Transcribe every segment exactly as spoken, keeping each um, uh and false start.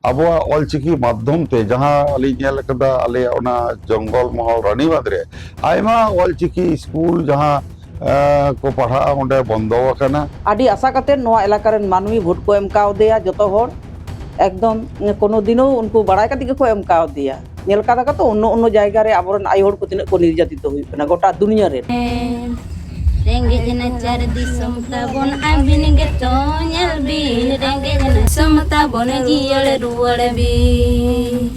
ᱟᱵᱚᱣᱟᱜ ᱚᱞᱪᱤᱠᱤ ᱢᱟᱫᱽᱫᱷᱚᱢ ᱛᱮ, ᱡᱟᱦᱟᱸ ᱟᱹᱞᱤᱧ ᱧᱮᱞ ᱟᱠᱟᱫᱟ ᱟᱞᱮᱭᱟᱜ ᱚᱱᱟ ᱡᱚᱝᱜᱚᱞ ᱢᱚᱦᱚᱞ ᱨᱟᱱᱤᱵᱟᱸᱫᱷ ᱨᱮ, ᱟᱭᱢᱟ ᱚᱞᱪᱤᱠᱤ ᱥᱠᱩᱞ ᱡᱟᱦᱟᱸ, ᱮ, ᱠᱚ ᱯᱟᱲᱦᱟᱜᱼᱟ, ᱚᱸᱰᱮ ᱵᱚᱱᱫᱚ ᱟᱠᱟᱱᱟ᱾ ᱟᱹᱰᱤ ᱟᱥᱟ ᱠᱟᱛᱮ ᱱᱚᱣᱟ ᱮᱞᱟᱠᱟ ᱨᱮᱱ ᱢᱟᱹᱱᱢᱤ ᱵᱷᱳᱴ ᱠᱚ ᱮᱢ ᱠᱟᱣᱫᱮᱭᱟ ᱡᱚᱛᱚ ᱦᱚᱲ᱾ ᱮᱠᱫᱚᱢ ᱠᱳᱱᱳ ᱫᱤᱱᱳ ᱩᱱᱠᱩ ᱵᱟᱲᱟᱭ ᱠᱟᱛᱮ ᱜᱮᱠᱚ ᱮᱢ ᱠᱟᱣᱫᱮᱭᱟ᱾ ᱧᱮᱞ ᱠᱟᱫᱟ ᱠᱚ ᱛᱚ, ᱚᱱᱱᱚ ᱚᱱᱱᱚ ᱡᱟᱭᱜᱟ ᱨᱮ ᱟᱵᱚᱨᱮᱱ ᱟᱭᱳ ᱦᱚᱲ ᱠᱚ ᱛᱤᱱᱟᱹᱜ ᱠᱚ ᱱᱤᱨᱡᱟᱛᱤᱛᱚ ᱦᱩᱭᱩᱜ ᱠᱟᱱᱟ ᱜᱚᱴᱟ ᱫᱩᱱᱤᱭᱟᱹ ᱨᱮ᱾ ᱨᱮᱸᱜᱮᱡ ᱱᱟᱪᱟᱨ ᱫᱤᱥᱚᱢ ᱛᱟᱵᱚᱱ, ᱟᱹᱵᱤᱱ ᱜᱮᱛᱚ ᱧᱮᱞ ᱵᱤᱱ, ᱨᱮᱸᱜᱮᱡ ᱫᱤᱥᱚᱢ ᱛᱟᱵᱚᱱ ᱡᱤᱭᱟᱹᱲ ᱨᱩᱣᱟᱹᱲ ᱵᱤᱱ᱾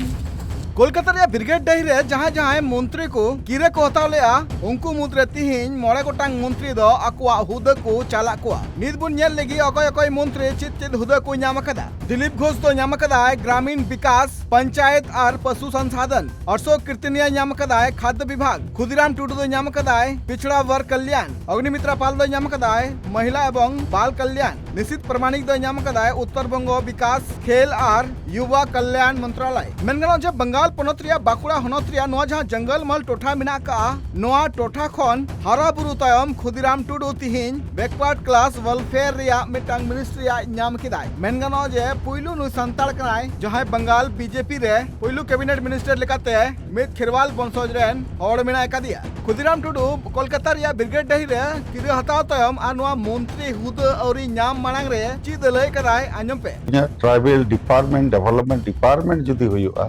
ᱠᱳᱞᱠᱟᱛᱟ ᱨᱮᱭᱟᱜ ᱵᱨᱤᱜᱮᱰ ᱰᱟᱹᱦᱤ ᱨᱮ ᱡᱟᱦᱟᱸᱭ ᱡᱟᱦᱟᱸᱭ ᱢᱚᱱᱛᱨᱤ ᱠᱚ ᱠᱤᱨᱟᱹ ᱠᱚ ᱦᱟᱛᱟᱣ ᱞᱮᱫᱼᱟ, ᱩᱱᱠᱩ ᱢᱩᱫᱽᱨᱮ ᱛᱤᱦᱤᱧ ᱢᱚᱬᱮ ᱜᱚᱴᱟᱝ ᱢᱚᱱᱛᱨᱤ ᱫᱚ ᱟᱠᱚᱣᱟᱜ ᱦᱩᱫᱟᱹ ᱠᱚ ᱪᱟᱞᱟᱜ ᱠᱚᱣᱟ᱾ ᱱᱤᱛ ᱵᱚᱱ ᱧᱮᱞ ᱞᱮᱜᱮ ᱚᱠᱚᱭ ᱚᱠᱚᱭ ᱢᱚᱱᱛᱨᱤ ᱪᱮᱫ ᱪᱮᱫ ᱦᱩᱫᱟᱹ ᱠᱚ ᱧᱟᱢ ᱟᱠᱟᱫᱟ᱾ ᱫᱤᱞᱤᱯ ᱜᱷᱳᱥ ᱫᱚ ᱧᱟᱢ ᱟᱠᱟᱫᱟᱭ ᱜᱨᱟᱢᱤᱱ ᱵᱤᱠᱟᱥ, ᱯᱚᱧᱪᱟᱭᱮᱛ ᱟᱨ ᱯᱚᱥᱩ ᱥᱚᱝᱥᱟᱫᱷᱚᱱ᱾ ᱚᱥᱳᱠ ᱠᱤᱨᱛᱤᱱᱤᱭᱟ ᱧᱟᱢ ᱟᱠᱟᱫᱟᱭ ᱠᱷᱟᱫᱽᱫᱚ ᱵᱤᱵᱷᱟᱜᱽ᱾ ᱠᱷᱩᱫᱤᱨᱟᱢ ᱴᱩᱰᱩ ᱫᱚ ᱧᱟᱢ ᱟᱠᱟᱫᱟᱭ ᱯᱤᱪᱷᱲᱟ ᱣᱟᱨᱜᱽ ᱠᱟᱞᱭᱟᱱ᱾ ᱚᱜᱽᱱᱤᱢᱤᱛᱨᱟ ᱯᱟᱞ ᱫᱚ ᱧᱟᱢ ᱟᱠᱟᱫᱟᱭ ᱢᱚᱦᱤᱞᱟ ᱮᱵᱚᱝ ᱵᱟᱞ ᱠᱟᱞᱭᱟᱱ᱾ ᱱᱤᱥᱤᱛ ᱯᱨᱟᱢᱟᱱᱤᱠ ᱫᱚ ᱧᱟᱢ ᱟᱠᱟᱫᱟᱭ ᱩᱛᱛᱚᱨ ᱵᱚᱝᱜᱚ ᱵᱤᱠᱟᱥ, ᱠᱷᱮᱞ ᱟᱨ ᱭᱩᱵᱟ ᱠᱟᱞᱭᱟᱱ ᱢᱚᱱᱛᱨᱟᱞᱚᱭ᱾ ᱢᱮᱱ ᱜᱟᱱᱚᱜᱼᱟ ᱡᱮ ᱵᱟᱝᱜᱟᱞ ᱯᱚᱱᱚᱛ ᱨᱮᱭᱟᱜ ᱵᱟᱸᱠᱩᱲᱟ ᱦᱚᱱᱚᱛ ᱨᱮᱭᱟᱜ ᱱᱚᱣᱟ ᱡᱟᱦᱟᱸ ᱡᱚᱝᱜᱚᱞ ᱢᱚᱦᱚᱞ ᱴᱚᱴᱷᱟ ᱢᱮᱱᱟᱜ ᱟᱠᱟᱫᱼᱟ, ᱱᱚᱣᱟ ᱴᱚᱴᱷᱟ ᱠᱷᱚᱱ ᱦᱟᱨᱟ ᱵᱩᱨᱩ ᱛᱟᱭᱚᱢ ᱠᱷᱩᱫᱤᱨᱟᱢ ᱴᱩᱰᱩ ᱛᱤᱦᱤᱧ ᱵᱮᱠᱣᱟᱨᱰ ᱠᱞᱟᱥ ᱣᱮᱞᱯᱷᱮᱭᱟᱨ ᱨᱮᱭᱟᱜ ᱢᱤᱫᱴᱟᱝ ᱢᱤᱱᱤᱥᱴᱨᱤᱭᱟᱜ ᱧᱟᱢ ᱠᱮᱫᱟᱭ᱾ ᱢᱮᱱ ᱜᱟᱱᱚᱜᱼᱟ ᱡᱮ ᱯᱩᱭᱞᱩ ᱱᱩᱭ ᱥᱟᱱᱛᱟᱲ ᱠᱟᱱᱟᱭ ᱡᱟᱦᱟᱸᱭ ᱵᱟᱝᱜᱟᱞ ᱵᱤᱡᱮᱯᱤ ᱨᱮ ᱯᱩᱭᱞᱩ ᱠᱮᱵᱤᱱᱮᱴ ᱢᱤᱱᱤᱥᱴᱟᱨ ᱞᱮᱠᱟᱛᱮ ᱢᱤᱫ ᱠᱷᱮᱨᱣᱟᱞ ᱵᱚᱝᱥᱚᱡᱽ ᱨᱮᱱ ᱦᱚᱲ ᱢᱮᱱᱟᱭ ᱟᱠᱟᱫᱮᱭᱟ᱾ ᱠᱷᱩᱫᱤᱨᱟᱢ ᱴᱩᱰᱩ ᱠᱳᱞᱠᱟᱛᱟ ᱨᱮᱭᱟᱜ ᱵᱨᱤᱜᱮᱰ ᱰᱟᱹᱦᱤ ᱨᱮ ᱠᱤᱨᱟᱹ ᱦᱟᱛᱟᱣ ᱛᱟᱭᱚᱢ ᱟᱨ ᱱᱚᱣᱟ ᱢᱚᱱᱛᱨᱤ ᱦᱩᱫᱟᱹ ᱟᱹᱣᱨᱤ ᱧᱟᱢ ᱢᱟᱲᱟᱝ ᱨᱮ ᱪᱮᱫ ᱮ ᱞᱟᱹᱭ ᱠᱟᱫᱟᱭ, ᱟᱸᱡᱚᱢ ᱯᱮ᱾ ᱤᱧᱟᱹᱜ ᱴᱨᱟᱭᱵᱮᱞ ᱰᱤᱯᱟᱨᱴᱢᱮᱱᱴ, ᱰᱮᱵᱷᱮᱞᱚᱯᱢᱮᱱᱴ ᱰᱤᱯᱟᱨᱴᱢᱮᱱᱴ ᱡᱩᱫᱤ ᱦᱩᱭᱩᱜᱼᱟ,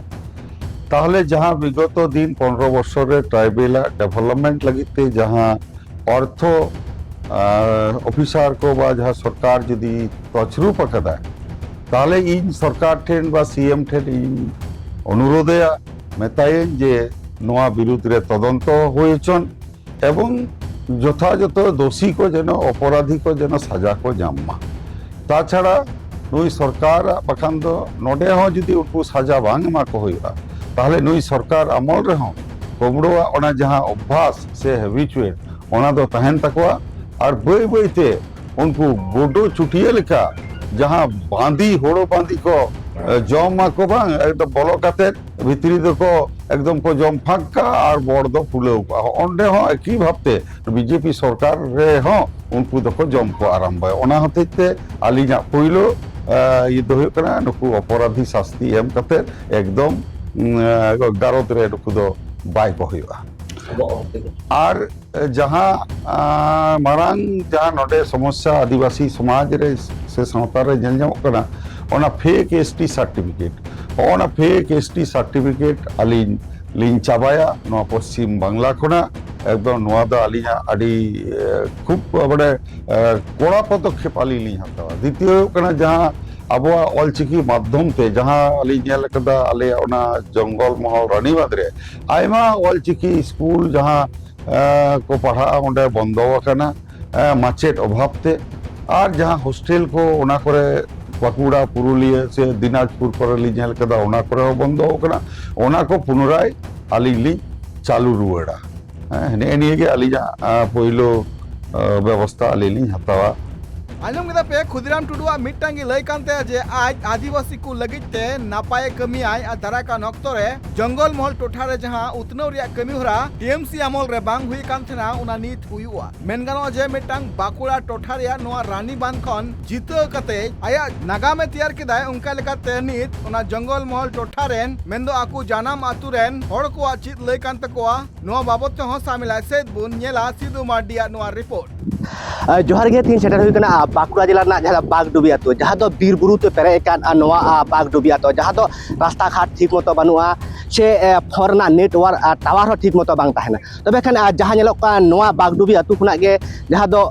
ᱛᱟᱦᱚᱞᱮ ᱡᱟᱦᱟᱸ ᱵᱤᱜᱚᱛᱚ ᱫᱤᱱ ᱯᱚᱱᱨᱚ ᱵᱚᱪᱷᱚᱨ ᱨᱮ ᱴᱨᱟᱭᱵᱮᱞᱟᱜ ᱰᱮᱵᱷᱮᱞᱚᱯᱢᱮᱱᱴ ᱞᱟᱹᱜᱤᱫ ᱛᱮ ᱡᱟᱦᱟᱸ ᱚᱨᱛᱷᱚ, ᱟᱨ, ᱚᱯᱷᱤᱥᱟᱨ ᱠᱚ ᱵᱟ ᱡᱟᱦᱟᱸ ᱥᱚᱨᱠᱟᱨ ᱡᱩᱫᱤ ᱛᱚᱪᱨᱩᱯ ᱟᱠᱟᱫᱟ, ᱛᱟᱦᱚᱞᱮ ᱤᱧ ᱥᱚᱨᱠᱟᱨ ᱴᱷᱮᱱ ᱵᱟ ᱥᱤ ᱮᱢ ᱴᱷᱮᱱ ᱤᱧ ᱚᱱᱩᱨᱳᱫᱷᱮᱭᱟ, ᱢᱮᱛᱟᱭᱟᱹᱧ ᱡᱮ ᱱᱚᱣᱟ ᱵᱤᱨᱩᱫᱽ ᱨᱮ ᱛᱚᱫᱚᱱᱛᱚ ᱦᱩᱭ ᱦᱚᱪᱚᱱ ᱮᱵᱚᱝ ᱡᱚᱛᱷᱟᱡᱚᱛᱷᱚ ᱫᱳᱥᱤ ᱠᱚ ᱡᱮᱱᱚ, ᱚᱯᱚᱨᱟᱫᱷᱤ ᱠᱚ ᱡᱮᱱᱚ ᱥᱟᱡᱟ ᱠᱚ ᱧᱟᱢ ᱢᱟ᱾ ᱛᱟᱪᱷᱟᱲᱟ ᱱᱩᱭ ᱥᱚᱨᱠᱟᱨᱟᱜ ᱵᱟᱠᱷᱟᱱ ᱫᱚ ᱱᱚᱰᱮ ᱦᱚᱸ ᱡᱩᱫᱤ ᱩᱱᱠᱩ ᱥᱟᱡᱟ ᱵᱟᱝ ᱮᱢᱟ ᱠᱚ ᱦᱩᱭᱩᱜᱼᱟ, ᱛᱟᱦᱚᱞᱮ ᱱᱩᱭ ᱥᱚᱨᱠᱟᱨ ᱟᱢᱚᱞ ᱨᱮᱦᱚᱸ ᱠᱩᱢᱵᱽᱲᱩᱣᱟᱜ ᱚᱱᱟ ᱡᱟᱦᱟᱸ ᱚᱵᱵᱷᱟᱥ ᱥᱮ ᱦᱮᱵᱤᱪᱩᱭᱮᱴ, ᱚᱱᱟ ᱫᱚ ᱛᱟᱦᱮᱱ ᱛᱟᱠᱚᱣᱟ᱾ ᱟᱨ ᱵᱟᱹᱭ ᱵᱟᱹᱭ ᱛᱮ ᱩᱱᱠᱩ ᱜᱩᱰᱩ ᱪᱩᱴᱭᱟᱹ ᱞᱮᱠᱟ ᱡᱟᱦᱟᱸ ᱵᱟᱸᱫᱤ, ᱦᱳᱲᱳ ᱵᱟᱸᱫᱤ ᱠᱚ, ᱮ, ᱡᱚᱢ ᱢᱟᱠᱚ ᱵᱟᱝ, ᱮᱠᱫᱚᱢ ᱵᱚᱞᱚ ᱠᱟᱛᱮᱫ ᱵᱷᱤᱛᱨᱤ ᱫᱚᱠᱚ ᱮᱠᱫᱚᱢ ᱠᱚ ᱡᱚᱢ ᱯᱷᱟᱸᱠ ᱠᱟᱜᱼᱟ ᱟᱨ ᱵᱚᱲ ᱫᱚ ᱯᱷᱩᱞᱟᱹᱣ ᱠᱚᱜᱼᱟ᱾ ᱚᱸᱰᱮ ᱦᱚᱸ ᱮᱠᱤ ᱵᱷᱟᱵᱛᱮ ᱵᱤᱡᱮᱯᱤ ᱥᱚᱨᱠᱟᱨ ᱨᱮᱦᱚᱸ ᱩᱱᱠᱩ ᱫᱚᱠᱚ ᱡᱚᱢ ᱠᱚ ᱟᱨᱟᱢᱵᱚᱭᱟ᱾ ᱚᱱᱟ ᱦᱚᱛᱮᱡ ᱛᱮ ᱟᱹᱞᱤᱧᱟᱜ ᱯᱳᱭᱞᱳ ᱤᱭᱟᱹ ᱫᱚ ᱦᱩᱭᱩᱜ ᱠᱟᱱᱟ, ᱱᱩᱠᱩ ᱚᱯᱚᱨᱟᱫᱷᱤ ᱥᱟᱥᱛᱤ ᱮᱢ ᱠᱟᱛᱮ ᱮᱠᱫᱚᱢ ᱜᱟᱨᱚᱫ ᱨᱮ ᱱᱩᱠᱩ ᱫᱚ ᱵᱟᱭ ᱠᱚ ᱦᱩᱭᱩᱜᱼᱟ᱾ ᱟᱨ ᱡᱟᱦᱟᱸ ᱢᱟᱨᱟᱝ ᱡᱟᱦᱟᱸ ᱱᱚᱰᱮ ᱥᱚᱢᱚᱥᱥᱟ ᱟᱹᱫᱤᱵᱟᱹᱥᱤ ᱥᱚᱢᱟᱡᱽ ᱨᱮ ᱥᱮ ᱥᱟᱶᱛᱟ ᱨᱮ ᱧᱮᱞ ᱧᱟᱢᱚᱜ ᱠᱟᱱᱟ, ᱚᱱᱟ ᱯᱷᱮᱠ ᱮᱥ ᱴᱤ ᱥᱟᱨᱴᱤᱯᱷᱤᱠᱮᱴ, ᱚᱱᱟ ᱯᱷᱮᱠ ᱮᱥ ᱴᱤ ᱥᱟᱨᱴᱤᱯᱷᱤᱠᱮᱴ ᱟᱹᱞᱤᱧ ᱞᱤᱧ ᱪᱟᱵᱟᱭᱟ ᱱᱚᱣᱟ ᱯᱚᱥᱪᱤᱢ ᱵᱟᱝᱞᱟ ᱠᱷᱚᱱᱟᱜ᱾ ᱮᱠᱫᱚᱢ ᱱᱚᱣᱟ ᱫᱚ ᱟᱹᱞᱤᱧᱟᱜ ᱟᱹᱰᱤ ᱠᱷᱩᱵ ᱢᱟᱱᱮ ᱠᱚᱲᱟ ᱯᱚᱫᱚᱠᱷᱮᱯ ᱟᱹᱞᱤᱧ ᱞᱤᱧ ᱦᱟᱛᱟᱣᱟ᱾ ᱫᱤᱛᱤᱭᱚ ᱦᱩᱭᱩᱜ ᱠᱟᱱᱟ, ᱡᱟᱦᱟᱸ ᱟᱵᱚᱣᱟᱜ ᱚᱞᱪᱤᱠᱤ ᱢᱟᱫᱽᱫᱷᱚᱢ ᱛᱮ ᱡᱟᱦᱟᱸ ᱟᱹᱞᱤᱧ ᱧᱮᱞ ᱟᱠᱟᱫᱟ ᱟᱞᱮᱭᱟᱜ ᱚᱱᱟ ᱡᱚᱝᱜᱚᱞ ᱢᱚᱦᱚᱞ ᱨᱟᱱᱤᱵᱟᱸᱫᱷ ᱨᱮ ᱟᱭᱢᱟ ᱚᱞᱪᱤᱠᱤ ᱥᱠᱩᱞ ᱡᱟᱦᱟᱸ ᱠᱚ ᱯᱟᱲᱦᱟᱜᱼᱟ ᱚᱸᱰᱮ ᱵᱚᱱᱫᱚ ᱟᱠᱟᱱᱟ ᱢᱟᱪᱮᱫ ᱚᱵᱷᱟᱵ ᱛᱮ᱾ ᱟᱨ ᱡᱟᱦᱟᱸ ᱦᱳᱥᱴᱮᱞ ᱠᱚ ᱚᱱᱟ ᱠᱚᱨᱮ ᱵᱟᱸᱠᱩᱲᱟ, ᱯᱩᱨᱩᱞᱤᱭᱟᱹ ᱥᱮ ᱫᱤᱱᱟᱡᱽᱯᱩᱨ ᱠᱚᱨᱮ ᱞᱤᱧ ᱧᱮᱞ ᱠᱟᱫᱟ, ᱚᱱᱟ ᱠᱚᱨᱮ ᱦᱚᱸ ᱵᱚᱱᱫᱚ ᱟᱠᱟᱱᱟ᱾ ᱚᱱᱟ ᱠᱚ ᱯᱩᱱᱚᱨᱟᱭ ᱟᱹᱞᱤᱧ ᱞᱤᱧ ᱪᱟᱹᱞᱩ ᱨᱩᱣᱟᱹᱲᱟ᱾ ᱦᱮᱸ, ᱱᱮᱜᱼᱮ ᱱᱤᱭᱟᱹ ᱜᱮ ᱟᱹᱞᱤᱧᱟᱜ ᱯᱳᱭᱞᱳ ᱵᱮᱵᱚᱥᱛᱷᱟ ᱟᱹᱞᱤᱧ ᱞᱤᱧ ᱦᱟᱛᱟᱣᱟ᱾ ᱟᱸᱡᱚᱢ ᱠᱮᱫᱟ ᱯᱮ, ᱠᱷᱩᱫᱤᱨᱟᱢ ᱴᱩᱰᱩᱣᱟᱜ ᱢᱤᱫᱴᱟᱝ ᱜᱮ ᱞᱟᱹᱭ ᱠᱟᱱ ᱛᱟᱭᱟ ᱡᱮ ᱟᱡ ᱟᱹᱫᱤᱵᱟᱹᱥᱤ ᱠᱚ ᱞᱟᱹᱜᱤᱫ ᱛᱮ ᱱᱟᱯᱟᱭᱮ ᱠᱟᱹᱢᱤᱭᱟᱭ ᱟᱨ ᱫᱟᱨᱟᱭ ᱠᱟᱱ ᱚᱠᱛᱚ ᱨᱮ ᱡᱚᱝᱜᱚᱞ ᱢᱚᱦᱚᱞ ᱴᱚᱴᱷᱟ ᱨᱮ ᱡᱟᱦᱟᱸ ᱩᱛᱱᱟᱹᱣ ᱨᱮᱭᱟᱜ ᱠᱟᱹᱢᱤ ᱦᱚᱨᱟ ᱴᱤ ᱮᱢ ᱥᱤ ᱟᱢᱚᱞ ᱨᱮ ᱵᱟᱝ ᱦᱩᱭ ᱠᱟᱱ ᱛᱟᱦᱮᱱᱟ, ᱚᱱᱟ ᱱᱤᱛ ᱦᱩᱭᱩᱜᱼᱟ᱾ ᱢᱮᱱ ᱜᱟᱱᱚᱜᱼᱟ ᱡᱮ ᱢᱤᱫᱴᱟᱝ ᱵᱟᱸᱠᱩᱲᱟ ᱴᱚᱴᱷᱟ ᱨᱮᱭᱟᱜ ᱱᱚᱣᱟ ᱨᱟᱱᱤ ᱵᱟᱸᱫᱷ ᱠᱷᱚᱱ ᱡᱤᱛᱟᱹᱣ ᱠᱟᱛᱮ ᱟᱭᱟᱜ ᱱᱟᱜᱟᱢᱮ ᱛᱮᱭᱟᱨ ᱠᱮᱫᱟᱭ᱾ ᱚᱱᱠᱟ ᱞᱮᱠᱟᱛᱮ ᱱᱤᱛ ᱚᱱᱟ ᱡᱚᱝᱜᱚᱞ ᱢᱚᱦᱚᱞ ᱴᱚᱴᱷᱟ ᱨᱮᱱ, ᱢᱮᱱᱫᱚ ᱟᱠᱚ ᱡᱟᱱᱟᱢ ᱟᱛᱩ ᱨᱮᱱ ᱦᱚᱲ ᱠᱚᱣᱟᱜ ᱪᱮᱫ ᱞᱟᱹᱭ ᱠᱟᱱ ᱛᱟᱠᱚᱣᱟ, ᱱᱚᱣᱟ ᱵᱟᱵᱚᱛ ᱛᱮᱦᱚᱸ ᱥᱟᱢᱮᱞᱟᱭ ᱥᱮᱫ ᱵᱚᱱ ᱧᱮᱞᱟ ᱥᱤᱫᱩ ᱢᱟᱨᱰᱤᱭᱟᱜ ᱱᱚᱣᱟ ᱨᱤᱯᱳᱨᱴ᱾ ᱡᱚᱦᱟᱨ ᱜᱮ, ᱛᱤᱦᱤᱧ ᱥᱮᱴᱮᱨ ᱦᱩᱭ ᱠᱟᱱᱟ ᱵᱟᱸᱠᱩᱲᱟ ᱡᱮᱞᱟ ᱨᱮᱱᱟᱜ ᱡᱟᱦᱟᱸ ᱫᱚ ᱵᱟᱜᱽᱰᱩᱵᱤ ᱟᱹᱛᱩ, ᱡᱟᱦᱟᱸ ᱫᱚ ᱵᱤᱨ ᱵᱩᱨᱩ ᱛᱮ ᱯᱮᱨᱮᱡ ᱟᱠᱟᱱ ᱱᱚᱣᱟ ᱵᱟᱜᱽᱰᱩᱵᱤ ᱟᱹᱛᱩ, ᱡᱟᱦᱟᱸ ᱫᱚ ᱨᱟᱥᱛᱟ ᱜᱷᱟᱴ ᱴᱷᱤᱠ ᱢᱚᱛᱚ ᱵᱟᱹᱱᱩᱜᱼᱟ, ᱥᱮ ᱯᱷᱳᱱ ᱨᱮᱱᱟᱜ ᱱᱮᱴᱣᱟᱨᱠ ᱴᱟᱣᱟᱨ ᱦᱚᱸ ᱴᱷᱤᱠ ᱢᱚᱛᱚ ᱵᱟᱝ ᱛᱟᱦᱮᱱᱟ᱾ ᱛᱚᱵᱮ ᱠᱷᱟᱱ ᱡᱟᱦᱟᱸ ᱧᱮᱞᱚᱜ ᱠᱟᱱ ᱱᱚᱣᱟ ᱵᱟᱜᱽᱰᱩᱵᱤ ᱟᱹᱛᱩ ᱠᱷᱚᱱᱟᱜ ᱜᱮ ᱡᱟᱦᱟᱸ ᱫᱚ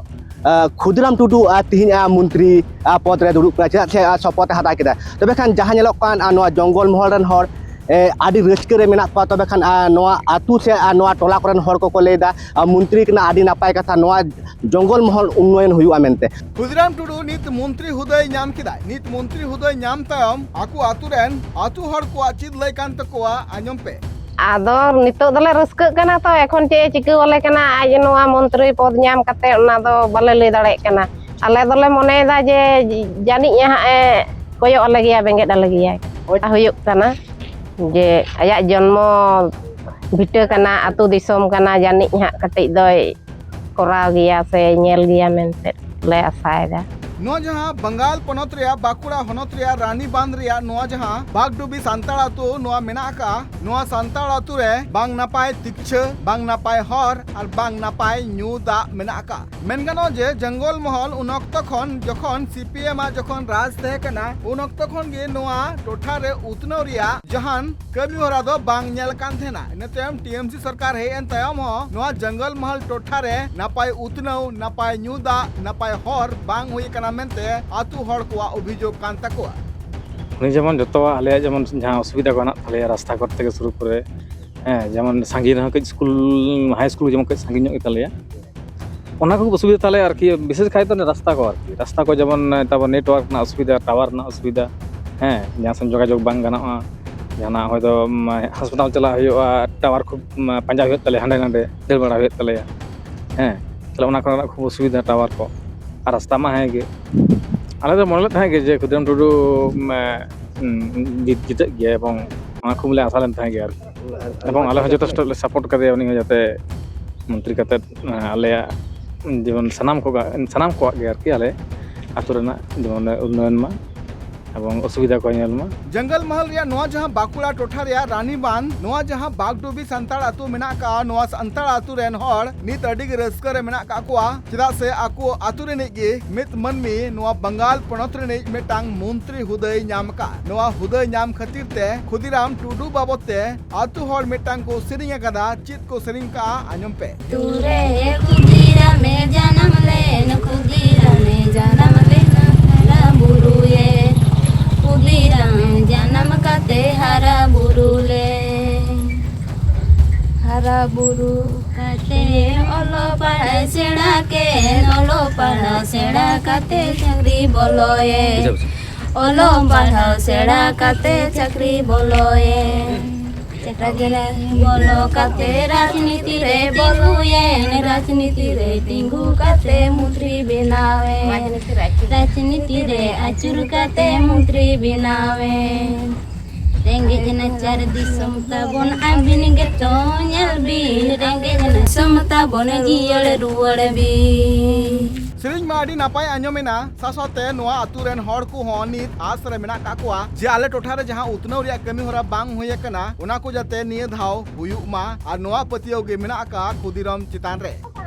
ᱠᱷᱩᱫᱤᱨᱟᱢ ᱴᱩᱰᱩ ᱛᱤᱦᱤᱧ ᱢᱚᱱᱛᱨᱤ ᱯᱚᱫᱽ ᱨᱮ ᱫᱩᱲᱩᱵ ᱠᱟᱱᱟ, ᱪᱮᱫᱟᱜ ᱥᱮ ᱥᱚᱯᱚᱛ ᱮ ᱦᱟᱛᱟᱣ ᱠᱮᱫᱟ᱾ ᱛᱚᱵᱮ ᱠᱷᱟᱱ ᱡᱟᱦᱟᱸ ᱧᱮᱞᱚᱜ ᱠᱟᱱ ᱱᱚᱣᱟ ᱡᱚᱝᱜᱚᱞ ᱢᱚᱦᱚᱞ ᱨᱮᱱ ᱦᱚᱲ ᱟᱹᱰᱤ ᱨᱟᱹᱥᱠᱟᱹ ᱨᱮ ᱢᱮᱱᱟᱜ ᱠᱚᱣᱟ᱾ ᱛᱚᱵᱮ ᱠᱷᱟᱱ ᱱᱚᱣᱟ ᱟᱹᱛᱩ ᱥᱮ ᱱᱚᱣᱟ ᱴᱚᱞᱟ ᱠᱚᱨᱮᱱ ᱦᱚᱲ ᱠᱚᱠᱚ ᱞᱟᱹᱭᱫᱟ ᱢᱚᱱᱛᱨᱤ ᱠᱟᱱᱟ, ᱟᱹᱰᱤ ᱱᱟᱯᱟᱭ ᱠᱟᱛᱷᱟ, ᱱᱚᱣᱟ ᱡᱚᱝᱜᱚᱞ ᱢᱚᱦᱚᱞ ᱩᱱᱱᱚᱭᱚᱱ ᱦᱩᱭᱩᱜᱼᱟ ᱢᱮᱱᱛᱮ᱾ ᱠᱷᱩᱫᱤᱨᱟᱢ ᱴᱩᱰᱩ ᱱᱤᱛ ᱢᱚᱱᱛᱨᱤ ᱦᱩᱫᱟᱹᱭ ᱧᱟᱢ ᱠᱮᱫᱟᱭ᱾ ᱱᱤᱛ ᱢᱚᱱᱛᱨᱤ ᱦᱩᱫᱟᱹᱭ ᱧᱟᱢ ᱛᱟᱭᱚᱢ ᱟᱠᱚ ᱟᱹᱛᱩ ᱨᱮᱱ ᱟᱹᱛᱩ ᱦᱚᱲ ᱠᱚᱣᱟᱜ ᱪᱮᱫ ᱞᱟᱹᱭ ᱠᱟᱱ ᱛᱟᱠᱚᱣᱟ, ᱟᱸᱡᱚᱢ ᱯᱮ᱾ ᱟᱫᱚ ᱱᱤᱛᱚᱜ ᱫᱚᱞᱮ ᱨᱟᱹᱥᱠᱟᱹᱜ ᱠᱟᱱᱟ ᱛᱚ, ᱮᱠᱷᱚᱱ ᱪᱮᱫ ᱮ ᱪᱤᱠᱟᱹ ᱟᱞᱮ ᱠᱟᱱᱟ, ᱟᱡ ᱱᱚᱣᱟ ᱢᱚᱱᱛᱨᱤ ᱯᱚᱫᱽ ᱧᱟᱢ ᱠᱟᱛᱮ ᱚᱱᱟ ᱫᱚ ᱵᱟᱞᱮ ᱞᱟᱹᱭ ᱫᱟᱲᱮᱭᱟᱜ ᱠᱟᱱᱟ᱾ ᱟᱞᱮ ᱫᱚᱞᱮ ᱢᱚᱱᱮᱭᱮᱫᱟ ᱡᱮ ᱡᱟᱹᱱᱤᱡ ᱦᱟᱸᱜ ᱮ ᱠᱚᱭᱚᱜ ᱟᱞᱮ ᱜᱮᱭᱟ, ᱵᱮᱸᱜᱮᱫ ᱟᱞᱮ ᱜᱮᱭᱟᱭ᱾ ᱦᱩᱭᱩᱜ ᱠᱟᱱᱟ ᱡᱮ ᱟᱭᱟᱜ ᱡᱚᱱᱢᱚ ᱵᱷᱤᱴᱟᱹ ᱠᱟᱱᱟ, ᱟᱹᱛᱩ ᱫᱤᱥᱚᱢ ᱠᱟᱱᱟ, ᱡᱟᱹᱱᱤᱡ ᱦᱟᱸᱜ ᱠᱟᱹᱴᱤᱡ ᱫᱚᱭ ᱠᱚᱨᱟᱣ ᱜᱮᱭᱟ ᱥᱮ ᱧᱮᱞ ᱜᱮᱭᱟ ᱢᱮᱱᱛᱮ ᱞᱮ ᱟᱥᱟᱭᱮᱫᱟ᱾ ᱱᱚᱣᱟ ᱡᱟᱦᱟᱸ ᱵᱟᱝᱜᱟᱞ ᱯᱚᱱᱚᱛ ᱨᱮᱭᱟᱜ ᱵᱟᱸᱠᱩᱲᱟ ᱦᱚᱱᱚᱛ ᱨᱮᱭᱟᱜ ᱨᱟᱱᱤᱵᱟᱸᱫᱷ ᱨᱮᱭᱟᱜ ᱱᱚᱣᱟ ᱡᱟᱦᱟᱸ ᱵᱟᱜᱰᱩᱵᱤ ᱥᱟᱱᱛᱟᱲ ᱟᱹᱛᱩ ᱱᱚᱣᱟ ᱢᱮᱱᱟᱜ ᱟᱠᱟᱫᱼᱟ, ᱱᱚᱣᱟ ᱥᱟᱱᱛᱟᱲ ᱟᱹᱛᱩ ᱨᱮ ᱵᱟᱝ ᱱᱟᱯᱟᱭ ᱛᱤᱠᱪᱷᱟᱹ, ᱵᱟᱝ ᱱᱟᱯᱟᱭ ᱦᱚᱨ ᱟᱨ ᱵᱟᱝ ᱱᱟᱯᱟᱭ ᱧᱩ ᱫᱟᱜ ᱢᱮᱱᱟᱜ ᱟᱠᱟᱫᱼᱟ᱾ ᱢᱮᱱ ᱜᱟᱱᱚᱜᱼᱟ ᱡᱮ ᱡᱚᱝᱜᱚᱞ ᱢᱚᱦᱚᱞ ᱩᱱ ᱚᱠᱛᱚ ᱠᱷᱚᱱ, ᱡᱚᱠᱷᱚᱱ ᱥᱤᱯᱤᱮᱢ ᱟᱜ ᱡᱚᱠᱷᱚᱱ ᱨᱟᱡᱽ ᱛᱟᱦᱮᱸ ᱠᱟᱱᱟ, ᱩᱱ ᱚᱠᱛᱚ ᱠᱷᱚᱱ ᱜᱮ ᱱᱚᱣᱟ ᱴᱚᱴᱷᱟ ᱨᱮ ᱩᱛᱱᱟᱹᱣ ᱨᱮᱭᱟᱜ ᱡᱟᱦᱟᱱ ᱠᱟᱹᱢᱤ ᱦᱚᱨᱟ ᱫᱚ ᱵᱟᱝ ᱧᱮᱞ ᱠᱟᱱ ᱛᱟᱦᱮᱱᱟ᱾ ᱤᱱᱟᱹ ᱛᱟᱭᱚᱢ ᱴᱤᱮᱢᱥᱤ ᱥᱚᱨᱠᱟᱨ ᱦᱮᱡ ᱮᱱ ᱛᱟᱭᱚᱢ ᱦᱚᱸ ᱱᱚᱣᱟ ᱡᱚᱝᱜᱚᱞ ᱢᱚᱦᱚᱞ ᱴᱚᱴᱷᱟ ᱨᱮ ᱱᱟᱯᱟᱭ ᱩᱛᱱᱟᱹᱣ, ᱱᱟᱯᱟᱭ ᱧᱩ ᱫᱟᱜ, ᱱᱟᱯᱟᱭ ᱦᱚᱨ ᱵᱟᱝ ᱦᱩᱭ ᱟᱠᱟᱱᱟ ᱢᱮᱱᱛᱮ ᱟᱹᱛᱩ ᱦᱚᱲ ᱠᱚᱣᱟᱜ ᱚᱵᱷᱤᱡᱳᱜᱽ ᱠᱟᱱ ᱛᱟᱠᱚᱣᱟ᱾ ᱩᱱᱤ ᱡᱮᱢᱚᱱ ᱡᱚᱛᱚᱣᱟᱜ ᱟᱞᱮᱭᱟᱜ ᱡᱮᱢᱚᱱ ᱡᱟᱦᱟᱸ ᱚᱥᱩᱵᱤᱫᱷᱟ ᱠᱚ ᱦᱮᱱᱟᱜ ᱛᱟᱞᱮᱭᱟ, ᱨᱟᱥᱛᱟ ᱠᱚᱨᱮ ᱛᱷᱮᱠᱮ ᱥᱩᱨᱩ ᱠᱚᱨᱮ, ᱦᱮᱸ, ᱡᱮᱢᱚᱱ ᱥᱟᱺᱜᱤᱧ ᱨᱮᱦᱚᱸ ᱠᱟᱹᱡ ᱥᱠᱩᱞ, ᱦᱟᱭ ᱥᱠᱩᱞ ᱡᱮᱢᱚᱱ ᱠᱟᱹᱡ ᱥᱟᱺᱜᱤᱧ ᱧᱚᱜ ᱜᱮᱛᱟᱞᱮᱭᱟ, ᱚᱱᱟ ᱠᱚ ᱚᱥᱩᱵᱤᱫᱷᱟ ᱛᱟᱞᱮ ᱟᱨᱠᱤ᱾ ᱵᱤᱥᱮᱥ ᱠᱟᱭᱛᱮ ᱚᱱᱟ ᱨᱟᱥᱛᱟ ᱠᱚ ᱟᱨᱠᱤ, ᱨᱟᱥᱛᱟ ᱠᱚ ᱡᱮᱢᱚᱱ ᱛᱟᱨᱯᱚᱨ ᱱᱮᱴᱣᱟᱨᱠ ᱨᱮᱱᱟᱜ ᱚᱥᱩᱵᱤᱫᱷᱟ, ᱴᱟᱣᱟᱨ ᱨᱮᱱᱟᱜ ᱚᱥᱩᱵᱤᱫᱷᱟ, ᱦᱮᱸ, ᱡᱟᱦᱟᱸ ᱥᱮᱫ ᱡᱳᱜᱟᱡᱳᱜᱽ ᱵᱟᱝ ᱜᱟᱱᱚᱜᱼᱟ, ᱡᱟᱦᱟᱱᱟᱜ ᱦᱚᱭᱛᱳ ᱦᱟᱥᱯᱟᱛᱟᱞ ᱪᱟᱞᱟᱜ ᱦᱩᱭᱩᱜᱼᱟ, ᱴᱟᱣᱟᱨ ᱠᱷᱩᱵ ᱯᱟᱸᱡᱟ ᱦᱩᱭᱩᱜ ᱛᱟᱞᱮᱭᱟ, ᱦᱟᱸᱰᱮ ᱱᱟᱰᱮ ᱫᱟᱹᱲ ᱵᱟᱲᱟ ᱦᱩᱭᱩᱜ ᱛᱟᱞᱮᱭᱟ, ᱦᱮᱸ, ᱛᱟᱦᱚᱞᱮ ᱚᱱᱟ ᱠᱚᱨᱮᱱᱟᱜ ᱠᱷᱩᱵ ᱚᱥᱩᱵᱤᱫᱷᱟ ᱴᱟᱣᱟᱨ ᱠᱚ᱾ ᱟᱨ ᱨᱟᱥᱛᱟ ᱢᱟ ᱦᱮᱸ ᱜᱮ, ᱟᱞᱮ ᱫᱚ ᱢᱚᱱᱮ ᱞᱮᱫ ᱛᱟᱦᱮᱸ ᱜᱮ ᱡᱮ ᱠᱷᱩᱫᱤᱨᱟᱢ ᱴᱩᱰᱩ ᱡᱤᱛᱟᱹᱜ ᱜᱮᱭᱟ, ᱮᱵᱚᱝ ᱚᱱᱟ ᱠᱷᱩᱵ ᱞᱮ ᱟᱥᱟ ᱞᱮᱱ ᱛᱟᱦᱮᱸ ᱜᱮᱭᱟ ᱟᱨᱠᱤ᱾ ᱮᱵᱚᱝ ᱟᱞᱮ ᱦᱚᱸ ᱡᱚᱛᱷᱮᱥᱴᱚ ᱞᱮ ᱥᱟᱯᱳᱨᱴ ᱠᱟᱫᱮᱭᱟ ᱩᱱᱤ ᱦᱚᱸ, ᱡᱟᱛᱮ ᱢᱚᱱᱛᱨᱤ ᱠᱟᱛᱮᱫ ᱟᱞᱮᱭᱟᱜ ᱡᱮᱢᱚᱱ ᱥᱟᱱᱟᱢ ᱠᱚ, ᱥᱟᱱᱟᱢ ᱠᱚᱣᱟᱜ ᱜᱮ ᱟᱨᱠᱤ ᱟᱞᱮ ᱟᱹᱛᱩ ᱨᱮᱱᱟᱜ ᱡᱮᱢᱚᱱ ᱩᱱᱱᱚᱭᱚᱱ ᱢᱟ ᱮᱵᱚᱝ ᱚᱥᱩᱵᱤᱫᱷᱟ ᱠᱚ ᱧᱮᱞ ᱢᱟ᱾ ᱡᱚᱝᱜᱚᱞ ᱢᱚᱦᱚᱞ ᱨᱮᱭᱟᱜ ᱱᱚᱣᱟ ᱡᱟᱦᱟᱸ ᱵᱟᱸᱠᱩᱲᱟ ᱴᱚᱴᱷᱟ ᱨᱮᱭᱟᱜ ᱨᱟᱱᱤᱵᱟᱸᱫᱷ, ᱱᱚᱣᱟ ᱡᱟᱦᱟᱸ ᱵᱟᱜᱰᱩᱵᱤ ᱥᱟᱱᱛᱟᱲ ᱟᱹᱛᱩ ᱢᱮᱱᱟᱜ ᱟᱠᱟᱫᱼᱟ, ᱱᱚᱣᱟ ᱥᱟᱱᱛᱟᱲ ᱟᱹᱛᱩ ᱨᱮᱱ ᱦᱚᱲ ᱱᱤᱛ ᱟᱹᱰᱤ ᱜᱮ ᱨᱟᱹᱥᱠᱟᱹ ᱨᱮ ᱢᱮᱱᱟᱜ ᱟᱠᱟᱫ ᱠᱚᱣᱟ, ᱪᱮᱫᱟᱜ ᱥᱮ ᱟᱠᱚ ᱟᱹᱛᱩ ᱨᱤᱱᱤᱡ ᱜᱮ ᱢᱤᱫ ᱢᱟᱹᱱᱢᱤ ᱱᱚᱣᱟ ᱵᱟᱝᱜᱟᱞ ᱯᱚᱱᱚᱛ ᱨᱤᱱᱤᱡ ᱢᱤᱫᱴᱟᱝ ᱢᱚᱱᱛᱨᱤ ᱦᱩᱫᱟᱹᱭ ᱧᱟᱢ ᱟᱠᱟᱫᱼᱟ᱾ ᱱᱚᱣᱟ ᱦᱩᱫᱟᱹᱭ ᱧᱟᱢ ᱠᱷᱟᱹᱛᱤᱨ ᱛᱮ ᱠᱷᱩᱫᱤᱨᱟᱢ ᱴᱩᱰᱩ ᱵᱟᱵᱚᱫ ᱛᱮ ᱟᱹᱛᱩ ᱦᱚᱲ ᱢᱤᱫᱴᱟᱝ ᱠᱚ ᱥᱮᱨᱮᱧ ᱟᱠᱟᱫᱟ᱾ ᱪᱮᱫ ᱠᱚ ᱥᱮᱨᱮᱧ ᱠᱟᱜᱼᱟ, ᱟᱸᱡᱚᱢ ᱯᱮ᱾ ᱟᱹᱛᱩ ᱨᱮ ᱠᱷᱩᱫᱤᱨᱟᱢᱮ ᱡᱟᱱᱟᱢ ᱞᱮᱱ, ᱠᱷᱩᱫᱤᱨᱟᱢᱮ ᱡᱟᱱᱟᱢ ᱞᱮᱱ, ᱦᱟᱨᱟ ᱵᱩᱨᱩᱭᱮ᱾ ᱠᱷᱩᱫᱤᱨᱟᱢ ᱡᱟᱱᱟᱢ ᱠᱟᱛᱮ ᱦᱟᱨᱟ ᱵᱩᱨᱩ ᱞᱮ, ᱦᱟᱨᱟ ᱵᱩᱨᱩ ᱠᱟᱛᱮ ᱚᱞᱚᱜ ᱯᱟᱲᱦᱟᱣ ᱥᱮᱬᱟ ᱠᱮᱫ, ᱚᱞᱚᱜ ᱯᱟᱲᱦᱟᱣ ᱥᱮᱬᱟ ᱠᱟᱛᱮ ᱪᱟᱹᱠᱨᱤ ᱵᱚᱞᱚᱭᱮ᱾ ᱚᱞᱚᱜ ᱯᱟᱲᱦᱟᱣ ᱥᱮᱬᱟ ᱠᱟᱛᱮ ᱪᱟᱹᱠᱨᱤ ᱵᱚᱞᱚᱭᱮ᱾ ᱪᱟᱹᱠᱨᱤ ᱵᱚᱞᱚ ᱠᱟᱛᱮ ᱨᱟᱡᱽᱱᱤᱛᱤ ᱨᱮ ᱛᱤᱸᱜᱩᱭᱮᱱ, ᱨᱟᱡᱽᱱᱤᱛᱤ ᱨᱮ ᱛᱤᱸᱜᱩ ᱠᱟᱛᱮ ᱢᱚᱱᱛᱨᱤ ᱵᱮᱱᱟᱣᱮᱱ, ᱨᱟᱡᱽᱱᱤᱛᱤ ᱨᱮ ᱟᱹᱪᱩᱨ ᱠᱟᱛᱮ ᱢᱚᱱᱛᱨᱤ ᱵᱮᱱᱟᱣᱮᱱ᱾ ᱨᱮᱸᱜᱮᱡ ᱱᱟᱪᱟᱨ ᱫᱤᱥᱚᱢ ᱛᱟᱵᱚᱱ ᱟᱹᱵᱤᱱ ᱜᱮᱛᱚ ᱧᱮᱞ ᱵᱤᱱ, ᱨᱮᱸᱜᱮᱡ ᱫᱤᱥᱚᱢ ᱛᱟᱵᱚᱱ ᱡᱤᱭᱟᱹᱲ ᱨᱩᱣᱟᱹᱲ ᱵᱤᱱ᱾ ᱥᱮᱨᱮᱧ ᱢᱟ ᱟᱹᱰᱤ ᱱᱟᱯᱟᱭ ᱟᱸᱡᱚᱢᱮᱱᱟ, ᱥᱟᱶ ᱥᱟᱶᱛᱮ ᱱᱚᱣᱟ ᱟᱹᱛᱩ ᱨᱮᱱ ᱦᱚᱲ ᱠᱚᱦᱚᱸ ᱱᱤᱛ ᱟᱥ ᱨᱮ ᱢᱮᱱᱟᱜ ᱠᱟᱜ ᱠᱚᱣᱟ ᱡᱮ ᱟᱞᱮ ᱴᱚᱴᱷᱟ ᱨᱮ ᱡᱟᱦᱟᱸ ᱩᱛᱱᱟᱹᱣ ᱨᱮᱭᱟᱜ ᱠᱟᱹᱢᱤ ᱦᱚᱨᱟ ᱵᱟᱝ ᱦᱩᱭ ᱟᱠᱟᱱᱟ, ᱚᱱᱟ ᱠᱚ ᱡᱟᱛᱮ ᱱᱤᱭᱟᱹ ᱫᱷᱟᱣ ᱦᱩᱭᱩᱜ ᱢᱟ, ᱟᱨ ᱱᱚᱣᱟ ᱯᱟᱹᱛᱭᱟᱹᱣ ᱜᱮ ᱢᱮᱱᱟᱜ ᱟᱠᱟᱫ ᱠᱷᱩᱫᱤᱨᱟᱢ ᱪᱮᱛᱟᱱ ᱨᱮ᱾